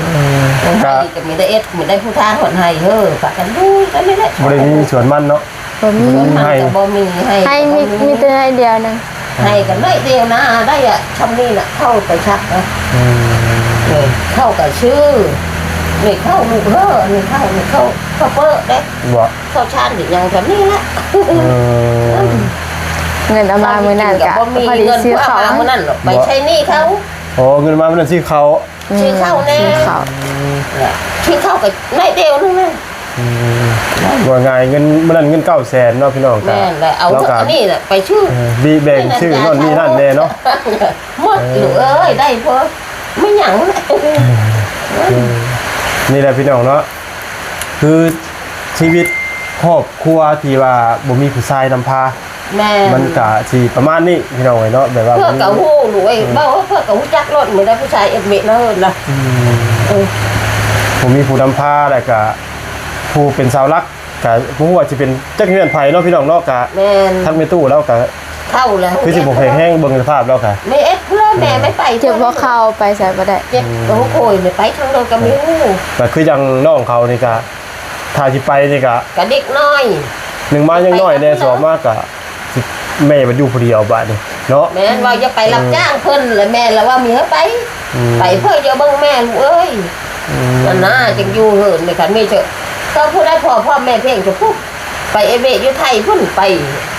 ເອີ ກະ ກະມີໄດ້ເອັດ ມີໄດ້ຜູ້ທາງເພິ່ນໃຫ້ ເອີ ພາກັນຢູ່ກັນນີ້ແຫຼະ ບໍ່ໄດ້ມີສວນມັນເນາະ ບໍ່ມີ ໃຫ້ ບໍ່ມີ ໃຫ້ ໃຫ້ມີ ມີແຕ່ໜ້ອຍດຽວໜຶ່ງ ໃຫ້ກັນໜ້ອຍດຽວນະ ໄດ້ອະ ຊ່ຳນີ້ນະ ເຂົ້າໄປຊັກນະ ອືມ ເອີ ເຂົ້າກະຊື້ ນີ້ເຂົ້າລູກເຮີ ນີ້ເຂົ້າ ນີ້ເຂົ້າ ເຂົ້າເປິເດ້ ບໍ່ ເຂົ້າຊານນີ້ຍັງຊ່ຳນີ້ແຫຼະ ເອີ ເງິນເອົາມາມື້ນັ້ນກະ ບໍ່ມີ ພໍດີ ເງິນ ຊື້ເຂົ້າ ເອົາມາມື້ນັ້ນ ໄປໃຊ້ໜີ້ເຂົາ ອໍ ເງິນມາມື້ນັ້ນຊື້ເຂົ້າ ຊື້ເຂົ້າແດ່ ຊື້ເຂົ້າ ອືມ ຊື້ເຂົ້າກໍໜ້ອຍດຽວໜຶ່ງນະ ອືມ ວ່າງ່າຍເງິນມື້ນັ້ນເງິນເກົ້າແສນເນາະພີ່ນ້ອງ ແມ່ນແຫຼະ ເອົາອັນນີ້ແຫຼະໄປຊື້ ເອີ ບີແບ່ງຊື້ໂນ່ນນີ້ນັ້ນແດ່ເນາະ ໝົດ ເອີ ລູກເອີຍ ໄດ້ພໍ ມີຫຍັງ ເອີ ນີ້ແຫຼະພີ່ນ້ອງເນາະ ຄືຊີວິດຄອບຄົວທີ່ວ່າບໍ່ມີຜູ້ຊາຍນຳພາ ແມ່ນ ມັນກະຊິປະມານນີ້ພີ່ນ້ອງເອີຍເນາະ ແບບວ່າເພິ່ນກະຮູ້ລູກເອີຍ ເອີ ເວົ້າເພິ່ນກະຮູ້ຈັກໂລດ ມື້ໃດຜູ້ຊາຍເອັດເວະເນາະ ເອີ ນະ ເອີ ບໍ່ມີຜູ້ນຳພາ ແລ້ວກະຜູ້ເປັນເສົາຫຼັກ ກະບໍ່ຮູ້ວ່າຊິເປັນຈັກເຮືອນໃຜເນາະພີ່ນ້ອງເນາະ ກະ ແມ່ນ ທັງແມ່ຕູ້ລາວກະເຖົ້າແລ້ວ ຄືຊິບໍ່ແຂງແຮງ ເບິ່ງສະພາບລາວກະ ແມ່ເອັດເພື່ອແມ່ ແມ່ໄປ ເຈັບຫົວເຂົ່າ ໄປໃສບໍ່ໄດ້ ເຈັບ ອືມ ໂອ້ໂຫຍ ແມ່ໄປທາງໃດກະມີຮູ້ ກະຄືຢ່າງນ້ອງເຂົານີ້ກະ ຖ້າຊິໄປນີ້ກະ ກະເດັກນ້ອຍ ໜຶ່ງມາຍັງນ້ອຍແດ່ ສອງມາກະ ແມ່ບັດຢູ່ຜູ້ດຽວບາດນີ້ເນາະ ແມ່ນວ່າຢ່າໄປຮັບຈ້າງເພິ່ນ ແລະແມ່ລະວ່າມີໃຫ້ໄປ ອືມ ໄປເພື່ອຈະເບິ່ງແມ່ລູກເອີຍ ອືມ ນັ້ນນະ ຈຶ່ງຢູ່ເຫີນນີ້ຄັນມີເທື່ອ ຖ້າຜູ້ໃດພໍ່ ພໍ່ແມ່ພຽງຈະພຸ້ນ ໄປເອເວະຢູ່ໄທພຸ້ນ ໄປ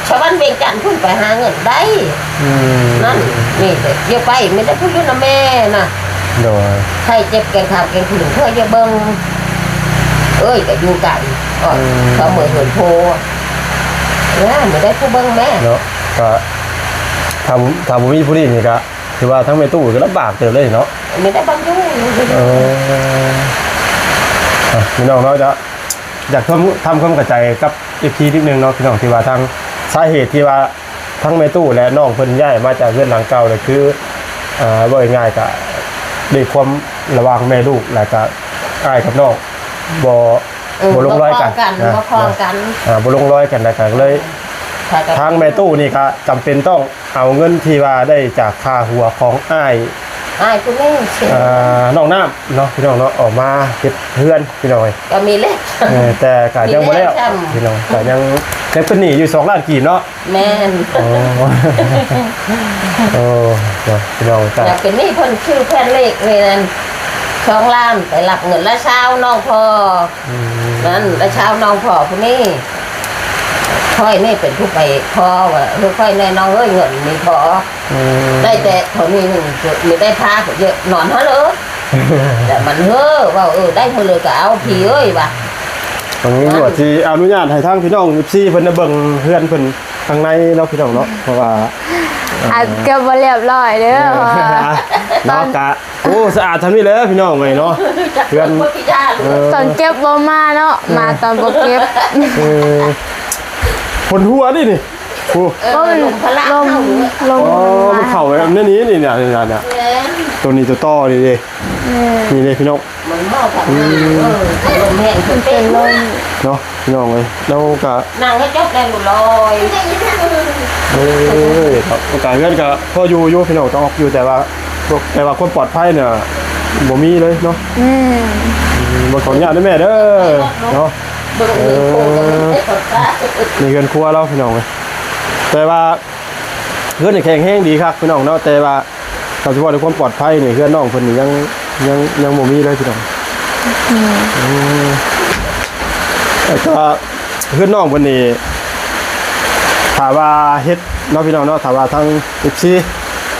ສະຫວັນວຽງຈັນພຸ້ນ ໄປຫາເງິນໄດ້ ອືມ ນັ້ນ ນີ້ເດີ ຢ່າໄປ ມີແຕ່ຜູ້ຢູ່ນຳແມ່ນະ ໂດຍ ໄຂ້ເຈັບແກງຂາວແກງຂຶງ ເພື່ອຈະເບິ່ງ ເອີຍ ກະຢູ່ໄກ ອືມ ເຂົາເມືອເຮືອນໂພ ແລ້ວບໍ່ໄດ້ຜູ້ເບິ່ງແມ່ເນາະ ກະ ຖ້າ ຖ້າບໍ່ມີຜູ້ນີ້ນີ້ກະ ຖືວ່າທັງແມ່ຕູ້ກະລຳບາກເຕີບເລີຍເນາະ ມີແຕ່ບາງຢູ່ ເອີ ອ່ະ ພີ່ນ້ອງເນາະ ຈະ ຢາກທຳ ທຳຄວາມເຂົ້າໃຈກັບເອັຟຊີນິດໜຶ່ງເນາະ ພີ່ນ້ອງ ທີ່ວ່າທາງ ສາເຫດທີ່ວ່າທັງແມ່ຕູ້ ແລະ ນ້ອງເພິ່ນຍ້າຍມາຈາກເຮືອນຫຼັງເກົ່າ ແລະ ຄື ເອີ ເວົ້າງ່າຍໆ ກະດ້ວຍຄວາມລະຫວ່າງແມ່ລູກ ແລະ ກະອ້າຍກັບນ້ອງ ບໍ່ ເອີ ບໍ່ລົງລອຍກັນ ບໍ່ຄ່ອງກັນ ນະ ບໍ່ຄ່ອງກັນ ອ່າ ບໍ່ລົງລອຍກັນ ແລ້ວກໍເລີຍ ທາງແມ່ຕູ້ນີ້ກໍຈຳເປັນຕ້ອງເອົາເງິນທີ່ວ່າໄດ້ຈາກຄ່າຫົວຂອງອ້າຍ ອ້າຍຜູ້ນີ້ ອ່າ ນ້ອງນ້ຳເນາະ ພີ່ນ້ອງເນາະ ອອກມາເຮັດເຮືອນ ພີ່ນ້ອງເອີຍ ກໍມີແຫຼະ ເອີ ແຕ່ກໍຍັງບໍ່ແລ້ວ ພີ່ນ້ອງ ກໍຍັງ ຍັງເປັນໜີ້ຢູ່ສອງລ້ານກີບເນາະ ແມ່ນ ໂອ້ ໂອ້ ເນາະ ພີ່ນ້ອງ ກໍຍັງເປັນໜີ້ເພິ່ນ ຊື່ແຜ່ນເລກນີ້ນັ້ນ ສອງລ້ານ ໄປຮັບເງິນລະຊາວນ້ອງພໍ່ ອືມ ນັ້ນລະຊາວນ້ອງພໍ່ຜູ້ນີ້ ຂ້ອຍນີ້ເປັນຜູ້ໄປຂໍວ່າ ເອີ ຂ້ອຍແນ່ນ້ອງເອີຍ ເງິນມີພໍ ອືມ ໄດ້ແຕ່ເທົ່ານີ້ໜຶ່ງ ມີໄດ້ພາໄປເຍາະນອນຫັ້ນເລີຍ ແລ້ວມັນເຮີ້ ເວົ້າ ເອີ ໄດ້ມື້ເລີຍກໍເອົາ ພີ່ເອີຍວ່າ ຕອນນີ້ວ່າຊິອະນຸຍາດໃຫ້ທາງພີ່ນ້ອງເອັຟຊີເພິ່ນໄດ້ເບິ່ງເຮືອນເພິ່ນ ຂ້າງໃນເນາະ ພີ່ນ້ອງເນາະ ເພາະວ່າ ອາດຈະບໍ່ລຽບຮ້ອຍເດີ ເອີ ເພາະວ່າ ເນາະ ກະ ໂອ້ ສະອາດຊ່ຳນີ້ແຫຼະພີ່ນ້ອງເອີຍເນາະ ເຮືອນ ເອີ ຕອນເກັບບໍ່ມາເນາະ ເອີ ມາຕອນບໍ່ເກັບ ເອີ ຄົນຫົວນີ້ນີ້ ໂອ້ ເອີ ລົມ ລົມ ອໍ ມັນເຂົ້າໄວ້ແບບນີ້ ນີ້ ນີ້ ນີ້ ນີ້ ແມ່ນ ໂຕນີ້ ໂຕຕໍ່ນີ້ເດ້ ແມ່ນ ນີ້ເດ້ພີ່ນ້ອງ ມັນເໝາະກັບ ອືມ ເອີ ລົມແຮງ ມັນເປັນລົມເນາະ ພີ່ນ້ອງເອີຍ ແລ້ວກະ ນັ່ງໃຫ້ຈົບແລ້ວລອຍ ເອີ ເນາະ ກະເຮືອນກະພໍຢູ່ຢູ່ ພີ່ນ້ອງ ຕ້ອງອອກຢູ່ ແຕ່ວ່າ ແຕ່ວ່າຄວາມປອດໄພນີ້ບໍ່ມີເລີຍເນາະ ແມ່ນ ອືມ ບໍ່ຂໍອະນຸຍາດເດີແມ່ເດີ ເນາະ ເອີ ໃນເຮືອນຄົວລາວ ພີ່ນ້ອງເອີຍ ແຕ່ວ່າ ເຮືອນນີ້ແຂງແຮງດີຄັກພີ່ນ້ອງເນາະ ແຕ່ວ່າ ຖ້າຊິເວົ້າໃນຄວາມປອດໄພນີ້ ເຮືອນນ້ອງເພິ່ນນີ້ຍັງ ຍັງ ຍັງບໍ່ມີເລີຍພີ່ນ້ອງ ອືມ ອືມ ແລ້ວກໍເຮືອນນ້ອງເພິ່ນນີ້ ຖ້າວ່າເຮັດເນາະພີ່ນ້ອງເນາະ ຖ້າວ່າທາງ ເອັຟຊີ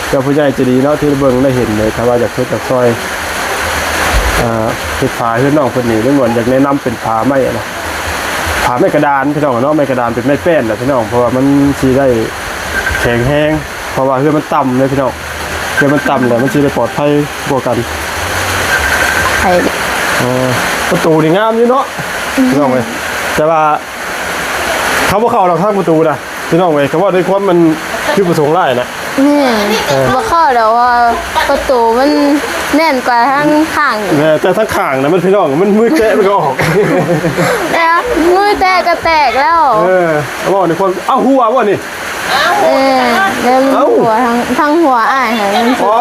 ເຈົ້າຜູ້ໃຫຍ່ໃຈດີເນາະ ທີ່ໄດ້ເບິ່ງໄດ້ເຫັນນີ້ ຖ້າວ່າຢາກເຮັດຢາກຊ່ອຍ ເອີ ເຮັດຝາເຮືອນນ້ອງເພິ່ນນີ້ ລຸງໜວນຢາກແນະນຳເປັນຝາໄມ້ນະ ຝາໄມ້ກະດານພີ່ນ້ອງເນາະ ໄມ້ກະດານເປັນໄມ້ແປ້ນລະພີ່ນ້ອງ ເພາະວ່າມັນຊິໄດ້ແຂງແຮງ ເພາະວ່າເຮືອນມັນຕ່ຳເດ້ພີ່ນ້ອງ ເຮືອນມັນຕ່ຳແຫຼະ ມັນຊິໄດ້ປອດໄພກວ່າກັນ ໃຊ່ ເອີ ປະຕູນີ້ງາມຢູ່ເນາະ ອືມ ພີ່ນ້ອງເອີຍ ແຕ່ວ່າ ເຂົາບໍ່ເຂົ້າດອກທາງປະຕູນະ ພີ່ນ້ອງເອີຍ ເຂົາເວົ້າດ້ວຍຄວາມມັນຈຸດປະສົງຫຼາຍນະ ແມ່ນ ເອີ ບໍ່ເຂົ້າດອກ ເພາະວ່າປະຕູມັນແໜ້ນກວ່າທາງຂ້າງ ແມ່ນ ແຕ່ທາງຂ້າງນະ ມັນ ພີ່ນ້ອງ ມັນມືແຕະມັນກໍອອກ ແຕ່ມືແຕະກໍແຕກແລ້ວ ເອີ ເວົ້າໃນຄວາມ ເອົ້າ ຮົ່ວບໍ່ນີ້? ເອີ ເລີ່ມ ເອົ້າ ຮົ່ວ ທັງ ທັງຮົ່ວອ້າຍຫັ້ນ ໂອ້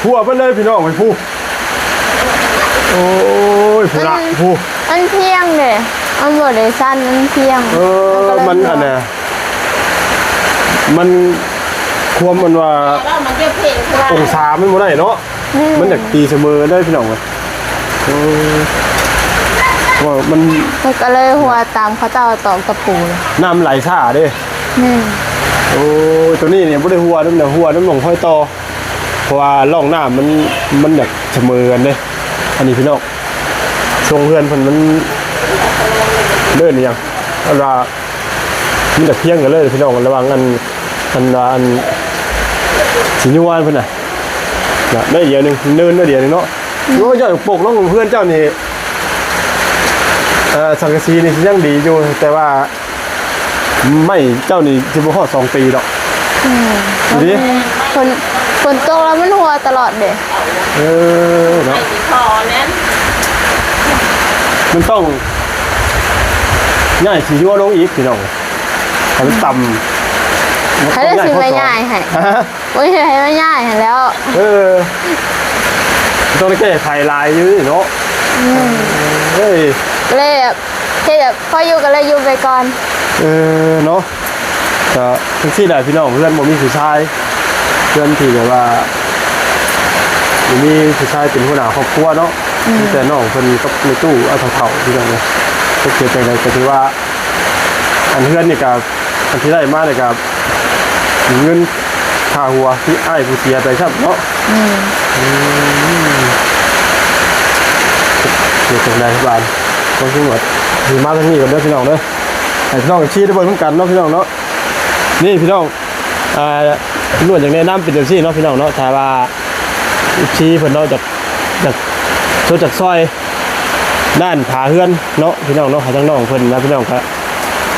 ຮົ່ວເບິດເລີຍພີ່ນ້ອງເອີຍ ພຸ້ນ ໂອ້ຍ ພຸ້ນລະ ມັນ ພຸ້ນ ມັນພຽງເດ້ ມັນບໍ່ໄດ້ສັ່ນ ມັນພຽງ ເອີ ມັນກໍເລີຍ ມັນອັນນ່າ ມັນຄວາມມັນວ່າ ແຕ່ວ່າມັນຈະເພງຄືວ່າ ອົງສາມັນບໍ່ໄດ້ເນາະ ແມ່ນ ມັນຢາກຕີສະເໝີເລີຍພີ່ນ້ອງເອີຍ ເອີ ວ່າມັນ ມັນກໍເລີຍຮົ່ວຕາມເຂົາເຈົ້າຕອກຕະປູ ນ້ຳໄຫຼຊ້າເດ້ ແມ່ນ ໂອ້ຍ ໂຕນີ້ນີ້ບໍ່ໄດ້ຮົ່ວນຳ ຮົ່ວນຳໜອງຮອຍຕໍ່ ເພາະວ່າຮ່ອງນ້ຳມັນ ມັນຢາກສະເໝີກັນເດ້ ອັນນີ້ພີ່ນ້ອງ ຊົງເຮືອນເພິ່ນມັນ ເອີ້ນອີ່ຫຍັງ ອັນວ່າ ມັນຈະພຽງກັນເລີຍພີ່ນ້ອງ ລະຫວ່າງອັນ ອັນວ່າອັນສີຍວນເພິ່ນນະ ນະ ໜ້ອຍດຽວໜຶ່ງ ເນີນໜ້ອຍດຽວໜຶ່ງເນາະ ອືມ ໂອ້ຍ ເຈົ້າປົກລົງເຮືອນເຈົ້ານີ້ ເອີ ສັງກະສີນີ້ຊິຍັງດີຢູ່ ແຕ່ວ່າໄມ້ເຈົ້ານີ້ຊິບໍ່ຮອດສອງປີດອກ ອືມ ດູດິ ຝົນ ຝົນຕົກແລ້ວມັນຮົ່ວຕະຫຼອດເດ້ ເອີ ເນາະ ມັນຕ້ອງຍ້າຍສີຍວນລົງອີກພີ່ນ້ອງ ໃຫ້ມັນຕ່ຳ ໃຜຊິມາຍ້າຍໃຫ້ ໂອ້ຍ ໃຫ້ມາຍ້າຍຫັ້ນແລ້ວ ເອີ ຕ້ອງໄດ້ແກ້ໄຂຫຼາຍຢູ່ເນາະ ອືມ ເອີຍ ກໍເລີຍແບບ ເຮັດແບບພໍຢູ່ກໍເລີຍຢູ່ໄປກ່ອນ ເອີ ເນາະ ກໍຈັ່ງຊີ້ແຫຼະພີ່ນ້ອງ ເຮືອນບໍ່ມີຜູ້ຊາຍ ເຮືອນທີ່ແບບວ່າ ບໍ່ມີຜູ້ຊາຍເປັນຫົວໜ້າຄອບຄົວເນາະ ອືມ ມີແຕ່ນ້ອງເພິ່ນກັບແມ່ຕູ້ ເອົາເຖົ້າໆ ພີ່ນ້ອງເອີຍ ຈັກເຮັດຈັ່ງໃດ ກໍຖືວ່າ ອັນເຮືອນນີ້ກໍ ອັນທີ່ໄດ້ມານີ້ກໍເງິນຄ່າຫົວທີ່ອ້າຍຜູ້ເສຍໄປຊ້ຳເນາະ ອືມ ອືມ ເຮັດຈັ່ງໃດບາດ ບໍ່ຮູ້ວ່າ ຊິມາທາງນີ້ກ່ອນເດີພີ່ນ້ອງເດີ ໃຫ້ພີ່ນ້ອງເອັຟຊີໄດ້ເບິ່ງນຳກັນເນາະ ພີ່ນ້ອງເນາະ ນີ້ພີ່ນ້ອງ ອ່າ ລຸງໜວນຢາກແນະນຳເປັນຈັ່ງຊີ້ເນາະ ພີ່ນ້ອງເນາະ ຖ້າວ່າ ເອັຟຊີ ເພິ່ນເນາະ ຢາກ ຢາກ ຊົດ ຢາກຊ່ອຍ ດ້ານຝາເຮືອນເນາະ ພີ່ນ້ອງເນາະ ໃຫ້ທາງນ້ອງເພິ່ນນະ ພີ່ນ້ອງ ກະ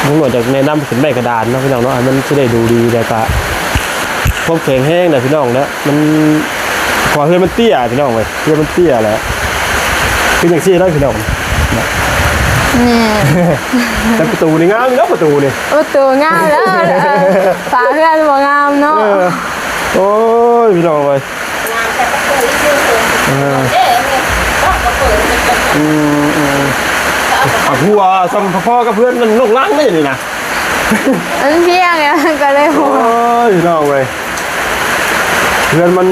ລຸງໜວນຢາກແນະນຳເປັນໄມ້ກະດານເນາະ ພີ່ນ້ອງເນາະ ໃຫ້ມັນຊິໄດ້ດູດີ ແລ້ວກະຄວາມແຂງແຮງນະ ພີ່ນ້ອງເນາະ ມັນ ເພາະວ່າເຮືອນມັນເຕ້ຍ ພີ່ນ້ອງເອີຍ ເຮືອນມັນເຕ້ຍແຫຼະ ຄືຈັ່ງຊີ້ເນາະ ພີ່ນ້ອງ ແມ່ນ ແຕ່ປະຕູນີ້ງາມຢູ່ເນາະ ປະຕູນີ້ ປະຕູງາມແລ້ວ ຝາເຮືອນບໍ່ງາມເນາະ ເອີ ໂອ້ຍ ພີ່ນ້ອງເອີຍ ເອີ ອືມໆ ອ່າ ຫົວສ່ຳພໍໆກັບເຮືອນມັນລູກຫຼັງເດ້ນີ້ນະ ມັນພຽງ ກໍເລີຍຫົວ ໂອ້ຍ ພີ່ນ້ອງເອີຍ ເຮືອນມັນ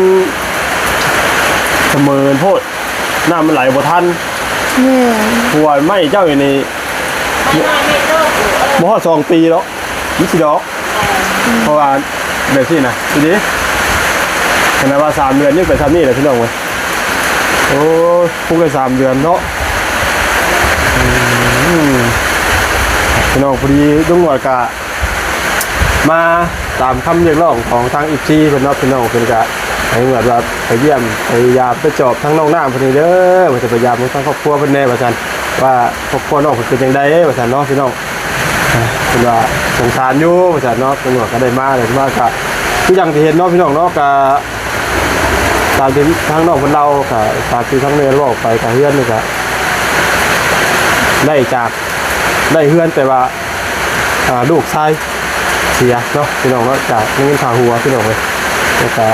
ສະເໝີໂພດ ນ້ຳມັນໄຫຼບໍ່ທັນ ແມ່ນ ຫົວໄມ້ເຈົ້ານີ້ ບໍ່ຮອດສອງປີດອກ ມັນຊິດອກ ເພາະວ່າແບບນີ້ນະ ທີນີ້ ຂະໜາດວ່າສາມເດືອນຍັງເປັນສ່ຳນີ້ແຫຼະ ພີ່ນ້ອງເອີຍ ໂອ້ຍ ປຸກໄດ້ສາມເດືອນເນາະ ອືມ ພີ່ນ້ອງ ພໍດີລຸງໜວດກະມາຕາມຄຳຮຽກຮ້ອງຂອງທາງ ເອັຟຊີ ເພິ່ນເນາະ ພີ່ນ້ອງ ເພິ່ນກະໃຫ້ເໝືອນວ່າໄປຢ້ຽມໄປຢາມໄປຈອບທາງນ້ອງນ້ຳເພິ່ນນີ້ເດີ ວ່າຈະໄປຢາມທາງຄອບຄົວເພິ່ນແດ່ວ່າຊັ້ນ ວ່າຄອບຄົວນ້ອງເພິ່ນເປັນຈັ່ງໃດວ່າຊັ້ນເນາະ ພີ່ນ້ອງ. ເພິ່ນວ່າສົງສານຢູ່ວ່າຊັ້ນເນາະ. ຕຳຫຼວດກໍໄດ້ມາ ໄດ້ມາ ກະຄືຢ່າງທີ່ເຫັນເນາະ ພີ່ນ້ອງເນາະ. ກະຕາມທີ່ທາງນ້ອງເພິ່ນເລົ່າ ກະຕາມທີ່ທາງແມ່ເວົ້າໄປ ກະເຮືອນນີ້ກະໄດ້ຈາກ ໄດ້ເຮືອນ ແຕ່ວ່າ ອ່າ ລູກຊາຍເສຍເນາະ ພີ່ນ້ອງເນາະ ຈາກເງິນຄ່າຫົວ ພີ່ນ້ອງເອີຍ. ແລ້ວກະ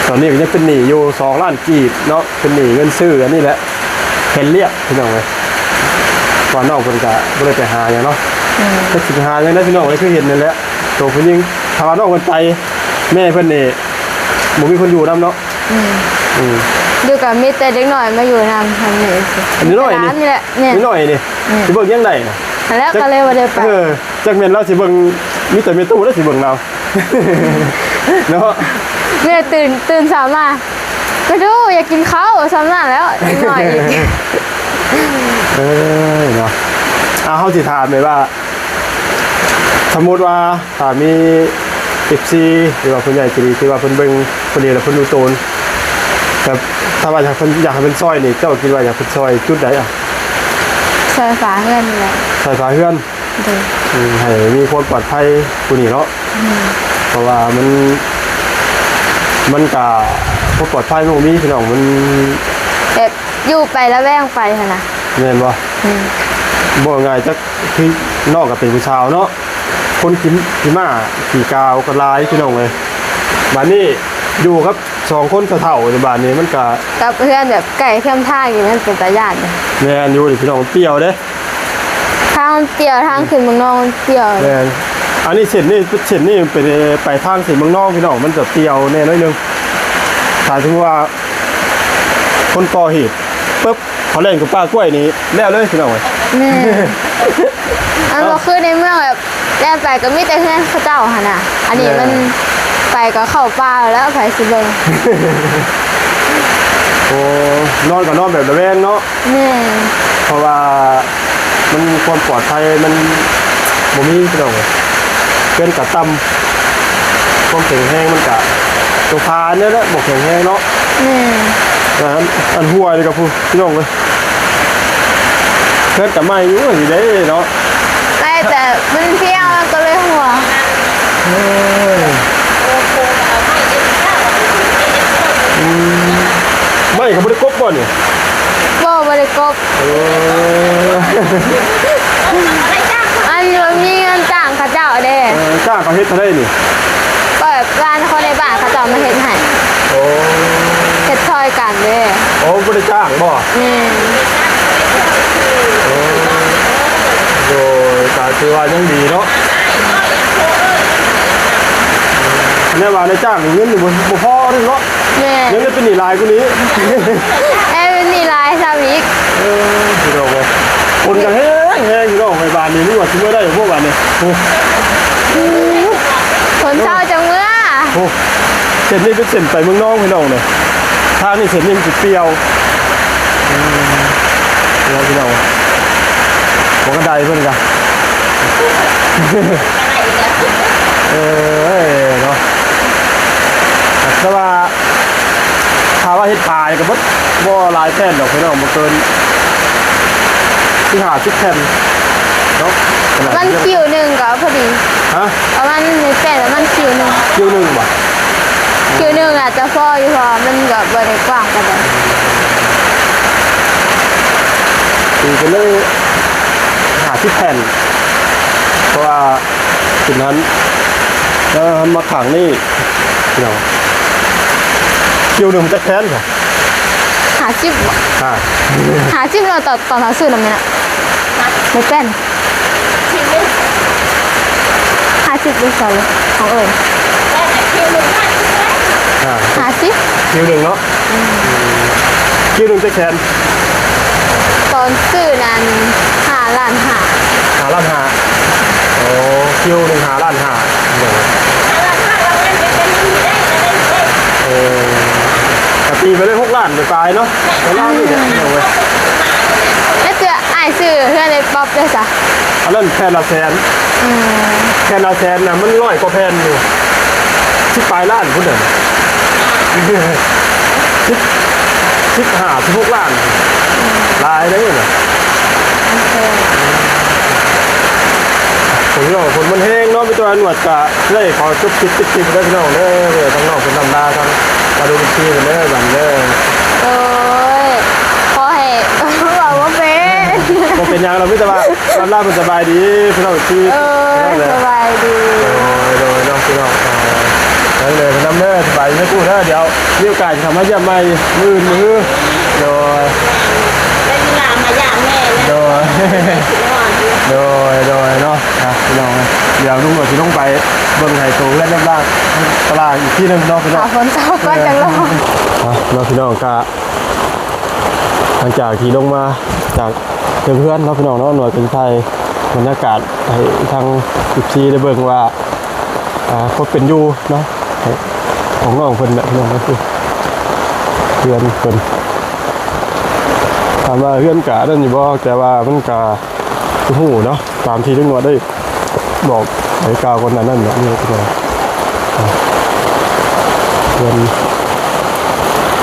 ຕອນນີ້ກໍຍັງເປັນໜີ້ຢູ່ສອງລ້ານກີບເນາະ ເປັນໜີ້ເງິນຊື້ອັນນີ້ແຫຼະ ເຮັດລຽກ ພີ່ນ້ອງເອີຍ. ວ່ານ້ອງເພິ່ນກະບໍ່ໄດ້ໄປຫາຫຍັງເນາະ ອືມ ຈັກຊິໄປຫາຫຍັງໄດ້ ພີ່ນ້ອງເອີຍ. ຄືເຫັນນັ້ນແຫຼະ ໂຕຜູ້ຍິງ ຖ້າວ່ານ້ອງເພິ່ນໄປ ແມ່ເພິ່ນນີ້ບໍ່ມີຄົນຢູ່ນຳເນາະ. ອືມ ອືມ ຢູ່ກໍມີແຕ່ເດັກນ້ອຍມາຢູ່ນຳ ອັນນີ້ ອັນນ້ອຍໆນີ້ ນີ້ແຫຼະ ນີ້ນ້ອຍໆນີ້ ອືມ ຊິເບິ່ງຫຍັງໄດ້ນະ ຫັ້ນແຫຼະ ຈັກ ກໍເລີຍບໍ່ໄດ້ໄປ. ເອີ ຈັກແມ່ນລາວຊິເບິ່ງ ມີແຕ່ແມ່ຕູ້ລະຊິເບິ່ງລາວເນາະ. ແມ່ຕື່ນ ຕື່ນເຊົ້າມາ ກະດູ ຢາກກິນເຂົ້າ ສ່ຳນັ້ນແລ້ວ ເດັກນ້ອຍອີກ. ເອີຍເນາະ ອ່າ ເຮົາຊິຖາມແບບວ່າ ສົມມຸດວ່າ ຖ້າມີເອັຟຊີ ຫຼືວ່າຜູ້ໃຫຍ່ໃຈດີທີ່ວ່າເພິ່ນເບິ່ງ ເພິ່ນເຫັນແລ້ວເພິ່ນຮູ້ໂຕນ ແບບ ຖ້າວ່າຢາກເພິ່ນ ຢາກໃຫ້ເພິ່ນຊ່ອຍນີ້ ເຈົ້າຄິດວ່າຢາກເພິ່ນຊ່ອຍຈຸດໃດອະ? ຊ່ອຍຝາເຮືອນນີ້ແຫຼະ ຊ່ອຍຝາເຮືອນ ໂດຍ ອືມ ໃຫ້ມີຄວາມປອດໄພກວ່ານີ້ເນາະ. ອືມ ເພາະວ່າມັນ ມັນກະ ຄວາມປອດໄພມັນບໍ່ມີ ພີ່ນ້ອງ ມັນແບບ ຢູ່ໄປລະແວງໄປຫັ້ນນະ ແມ່ນບໍ່? ອືມ ເວົ້າງ່າຍໆ ຈັກ ຄືນ້ອງກໍເປັນຜູ້ສາວເນາະ ຄົນຂີ້ ຂີ້ມ້າຂີ້ກາວກໍຫຼາຍ ພີ່ນ້ອງເອີຍ. ບາດນີ້ຢູ່ກັບສອງຄົນເຖົ້າໆ ບາດນີ້ມັນກະ ກັບເຮືອນແບບໃກ້ຄຽງທາງນີ້ ມັນເປັນຕາຢ້ານເດ້. ແມ່ນຢູ່ນີ້ ພີ່ນ້ອງ ມັນປ່ຽວເດ້ ທາງມັນປ່ຽວ ທາງຂຶ້ນເມືອງນອງມັນປ່ຽວ. ແມ່ນ ອັນນີ້ເສັ້ນນີ້ ເສັ້ນນີ້ເປັນໄປທາງເສັ້ນເມືອງນອງ ພີ່ນ້ອງ ມັນຈະປ່ຽວແດ່ໜ້ອຍໜຶ່ງ. ຖ້າສົມມຸດວ່າຄົນກໍ່ເຫດປຶບ ເຂົາແລ່ນເຂົ້າປ່າກ້ວຍນີ້ແລ້ວເລີຍ ພີ່ນ້ອງເອີຍ. ແມ່ນ ອັນວ່າຄືໃນເມືອງແບບ ແລ່ນໄປກໍມີແຕ່ເຮືອນເຂົາເຈົ້າຫັ້ນນະ ອັນນີ້ມັນ ແມ່ນ ໄປກໍເຂົ້າປ່າແລ້ວ ໃຜຊິເບິ່ງ. ໂອ້ ນອນກໍນອນແບບລະແວງເນາະ. ແມ່ນ ເພາະວ່າມັນ ຄວາມປອດໄພມັນບໍ່ມີ ພີ່ນ້ອງເອີຍ. ເຮືອນກໍຕ່ຳ ຄວາມແຂງແຮງມັນກະ ໂຕຜາແນວແຫຼະບໍ່ແຂງແຮງເນາະ. ແມ່ນ ອັນ ອັນຫ້ວຍນີ້ກໍພຸ້ນ ພີ່ນ້ອງເອີຍ ເຮືອນກໍໃໝ່ຢູ່ນີ້ເດ້ເນາະ. ໃໝ່ ແຕ່ມັນພຽວ ມັນກໍເລີຍຮົ່ວ. ເອີ ອືມ ໄມ້ກໍບໍ່ໄດ້ກົບບໍ່ນີ້? ບໍ່ ບໍ່ໄດ້ກົບ. ເອີ ອັນວ່າມີເງິນຈ້າງເຂົາເຈົ້າເດ້. ເອີ ຈ້າງເຂົາເຮັດເທົ່າໃດນີ້? ກໍແບບວ່າຄົນໃນບ້ານເຂົາເຈົ້າມາເຮັດໃຫ້. ໂອ້ ເຮັດຊ່ອຍກັນເດ້. ໂອ້ ບໍ່ໄດ້ຈ້າງບໍ່? ແມ່ນ. ໂອ້ ໂດຍ ກໍຖືວ່າຍັງດີເນາະ. ແນວວ່ານາຍຈ້າງນີ້ເງິນນີ້ບໍ່ ບໍ່ພໍເດ້ເນາະ. ແມ່ນ ຍັງໄດ້ເປັນໜີ້ຫຼາຍກວ່ານີ້. ເອີ ເປັນໜີ້ຫຼາຍຊ້ຳອີກ. ເອີ ພີ່ນ້ອງເອີຍ ຝົນກໍແຮງໆ ພີ່ນ້ອງເອີຍ. ບາດນີ້ ຫຼືວ່າຊິເມືອໄດ້ບໍ່ບາດນີ້? ໂອ້ ຝົນເຊົາຈັ່ງເມືອ. ໂອ້ ເສັ້ນນີ້ເປັນເສັ້ນໄປເມືອງນອງ ພີ່ນ້ອງເອີຍ. ທາງນີ້ເສັ້ນນີ້ມັນຊິປ່ຽວ. ອືມ ພີ່ນ້ອງ ບໍ່ກັນໄດເພິ່ນກະ ເອີ ເນາະ ແຕ່ວ່າ ຖ້າວ່າເຮັດຂາຍກໍບໍ່ ບໍ່ຫຼາຍແຜ່ນດອກ ພີ່ນ້ອງ ບໍ່ເກີນສີ່ຫ້າສິບແຜ່ນເນາະ. ມັນຄິວໜຶ່ງກໍພໍດີ. ຮະ? ປະມານ ແມ່ນປະມານຄິວໜຶ່ງ. ຄິວໜຶ່ງບໍ່? ຄິວໜຶ່ງອາດຈະພໍຢູ່ ເພາະວ່າມັນກໍບໍ່ໄດ້ກວ້າງປານໃດ. ຕີໄປເລີຍຫ້າສິບແຜ່ນ ເພາະວ່າ ຂຶ້ນຫັ້ນ ເອີ ຫັ້ນມາຂ້າງນີ້ ພີ່ນ້ອງ. ຄິວໜຶ່ງຈັກແຜ່ນຊະ? ຫ້າສິບບໍ່? ຮະ? ຫ້າສິບເນາະ ຕອນ ຕອນເຮົາຊື້ນຳແມ່ນນະ ແມ່ນແປ້ນ ຫ້າສິບ ຫຼື ຊາວ ຂອງເອີຍ ຫ້າສິບ ຄິວໜຶ່ງເນາະ. ອືມ ຄິວໜຶ່ງຈັກແຜ່ນ? ຕອນຊື້ນັ້ນ ຫ້າລ້ານຫ້າ. ຫ້າລ້ານຫ້າ. ໂອ້ ຄິວໜຶ່ງຫ້າລ້ານຫ້າ. ໂດຍ ເອີ ກໍຕີໄປເລີຍຫົກລ້ານປາຍໆເນາະ. ປະມານນີ້ແຫຼະ ອືມ ພີ່ນ້ອງເອີຍ. ແລ້ວເທື່ອອ້າຍຊື້ເຮືອນໄອ້ປັອບເດ້ຊະ? ອັນນັ້ນແຜ່ນລະແສນ. ອືມ ແຜ່ນລະແສນນະ ມັນຮ້ອຍກວ່າແຜ່ນຢູ່ ສິບປາຍລ້ານພຸ້ນເດີ. ສິບ ສິບຫ້າ ສິບຫົກລ້ານ ອືມ ຫຼາຍເດ້ນະ. ໂອເຄ ອືມ ໂອ້ຍ ຝົນມັນແຮງເນາະ ມີແຕ່ວ່າໜວດກະໄດ້ຂໍຈົບຄລິບ ປິດຄລິບເດີພີ່ນ້ອງເດີ. ທາງນ້ອງເພິ່ນລ່ຳລາທາງປາດຸນຊີເດີ ບັດເດີ. ໂດຍ ຂໍໃຫ້ ເວົ້າບໍ່ເປັນ ບໍ່ເປັນຫຍັງດອກ ມີແຕ່ວ່າລ່ຳລາເພິ່ນ ສະບາຍດີພີ່ນ້ອງທີ່. ເອີ ສະບາຍດີ. ໂດຍ ໂດຍເນາະພີ່ນ້ອງ ເອີ ເດີນຳເດີ ສະບາຍດີນະກູເດີ. ດຽວມີໂອກາດຊິເຂົ້າມາຢ້ຽມໃໝ່ມື້ອື່ນມື້ຮື. ໂດຍ ໄດ້ເວລາມາຢ້າມແມ່ແລ້ວ. ໂດຍ ໂດຍ ໂດຍເນາະ ອ່ະ ພີ່ນ້ອງ ດຽວລຸງກໍຊິລົງໄປເບິ່ງໃຫ້ໂຕເຮືອນນ້ຳລ້າງຕະຫຼາງອີກທີໜຶ່ງເນາະພີ່ນ້ອງ. ຝົນຕົກກໍຈະລົງ ອ່ະ ເນາະພີ່ນ້ອງ. ກະ ຫຼັງຈາກທີ່ລົງມາຈາກເທິງເຮືອນເນາະພີ່ນ້ອງເນາະ ໜວດກໍຊິຖ່າຍບັນຍາກາດໃຫ້ທາງເອັຟຊີໄດ້ເບິ່ງວ່າ ອ່າ ຄວາມເປັນຢູ່ເນາະ ຂອງນ້ອງເພິ່ນແຫຼະພີ່ນ້ອງ. ເຮືອນເພິ່ນ ຖາມວ່າເຮືອນກະນັ້ນຢູ່ບໍ່ ແຕ່ວ່າມັນກະ ຮູ້ເນາະ ຕາມທີ່ລຸງໜວດໄດ້ບອກໄປກ່າວກ່ອນໜ້ານັ້ນເນາະ. ນີ້ພີ່ນ້ອງ ເຮືອນ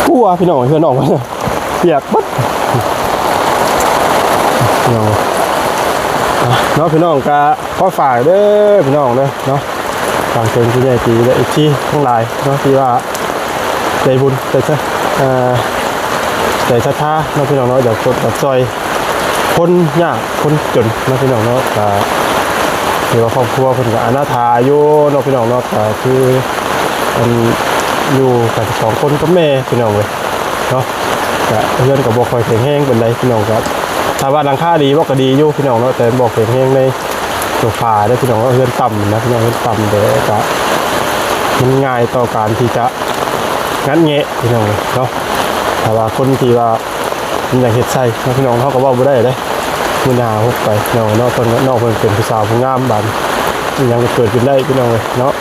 ກົວພີ່ນ້ອງ ເຮືອນນ້ອງເພິ່ນປຽກເບິດພີ່ນ້ອງ ອ່ະ ເນາະພີ່ນ້ອງ. ກະຂໍຝາກເດີພີ່ນ້ອງເດີເນາະ ຝາກເຖິງຜູ້ໃຫຍ່ໃຈດີ ແລະ ເອັຟຊີທັງຫຼາຍເນາະ ທີ່ວ່າ ໃຈບຸນ ໃຈ ເອີ ໃຈສັດທາເນາະພີ່ນ້ອງເນາະ ຢາກຊົດຢາກຊ່ອຍຄົນຍາກຄົນຈົນເນາະພີ່ນ້ອງເນາະ. ກະຖືວ່າຄອບຄົວເພິ່ນກະອະນາຖາຢູ່ເນາະພີ່ນ້ອງເນາະ ກະຄື ອັນ ຢູ່ກັນສອງຄົນກັບແມ່ພີ່ນ້ອງເອີຍເນາະ. ກະເຮືອນກະບໍ່ຄ່ອຍແຂງແຮງປານໃດພີ່ນ້ອງ ກະຖ້າວ່າຫຼັງຄາດີບໍ່ກະດີຢູ່ພີ່ນ້ອງເນາະ ແຕ່ບໍ່ແຂງແຮງໃນໂຊຟາເດີພີ່ນ້ອງເນາະ. ເຮືອນຕ່ຳນະພີ່ນ້ອງ ເຮືອນຕ່ຳ ແຕ່ກະມັນງ່າຍຕໍ່ການທີ່ຈະ ງັດແງະພີ່ນ້ອງເນາະ. ຖ້າວ່າຄົນທີ່ວ່າມັນຢາກເຮັດໃສ່ເນາະພີ່ນ້ອງ ເຮົາກໍເວົ້າບໍ່ໄດ້ເດ້ ມື້ໜ້າຫົກໄປເນາະ. ນ້ອງເພິ່ນ ນ້ອງເພິ່ນເປັນຜູ້ສາວຜູ້ງາມ ບາດອີ່ຫຍັງກໍເກີດຂຶ້ນໄດ້ພີ່ນ້ອງເອີຍເນາະ.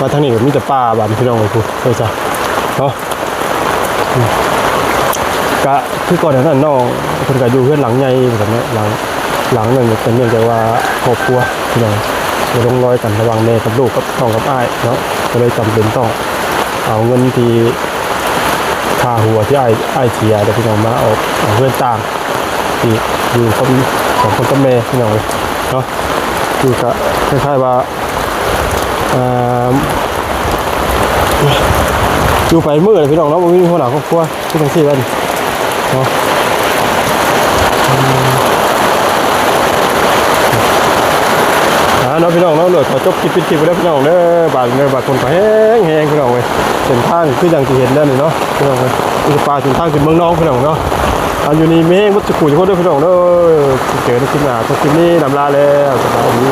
ມາທາງນີ້ກໍມີແຕ່ປ່າບາດພີ່ນ້ອງເອີຍ ພຸ້ນເອີ ຊະເນາະ. ກະຄືກ່ອນໜ້ານັ້ນນ້ອງເພິ່ນກໍຢູ່ເຮືອນຫຼັງໃຫຍ່ຄືກັນເນາະ ຫຼັງ ຫຼັງນັ້ນກໍເນື່ອງຈາກວ່າຄອບຄົວພີ່ນ້ອງບໍ່ລົງລອຍກັນ ລະຫວ່າງແມ່ກັບລູກ ກັບນ້ອງກັບອ້າຍເນາະ ກໍເລີຍຈຳເປັນຕ້ອງເອົາເງິນທີ່ຄ່າຫົວທີ່ອ້າຍ ອ້າຍເສຍເດີພີ່ນ້ອງ ມາອອກເຮືອນຕ່າງ ທີ່ຢູ່ກັບສອງຄົນກັບແມ່ພີ່ນ້ອງເນາະ. ຄືກະຄ້າຍໆວ່າ ເອີ ຢູ່ໄປມື້ລະພີ່ນ້ອງເນາະ ບໍ່ມີຫົວໜ້າຄອບຄົວ ຄືຈັ່ງຊີ້ແຫຼະເນາະ. ອ່າ ເນາະພີ່ນ້ອງເນາະ ດຽວຂໍຈົບຄລິບ ປິດຄລິບໄວ້ເດີພີ່ນ້ອງເດີ. ບາດເດີ ບາດຝົນກໍແຮງໆ ພີ່ນ້ອງເອີຍ ເສັ້ນທາງຄືຢ່າງທີ່ເຫັນນັ້ນເນາະພີ່ນ້ອງເອີຍ ມີແຕ່ປ່າ ເສັ້ນທາງຂຶ້ນເມືອງນອງພີ່ນ້ອງເນາະ. ອັນຢູ່ດີມີແຮງເບິດສູ່ຜູ້ທຸກຄົນເດີພີ່ນ້ອງເດີ. ເຈີກັນໃນຄລິບໜ້າ ຄລິບນີ້ລຳລາແລ້ວ ສະບາຍດີ.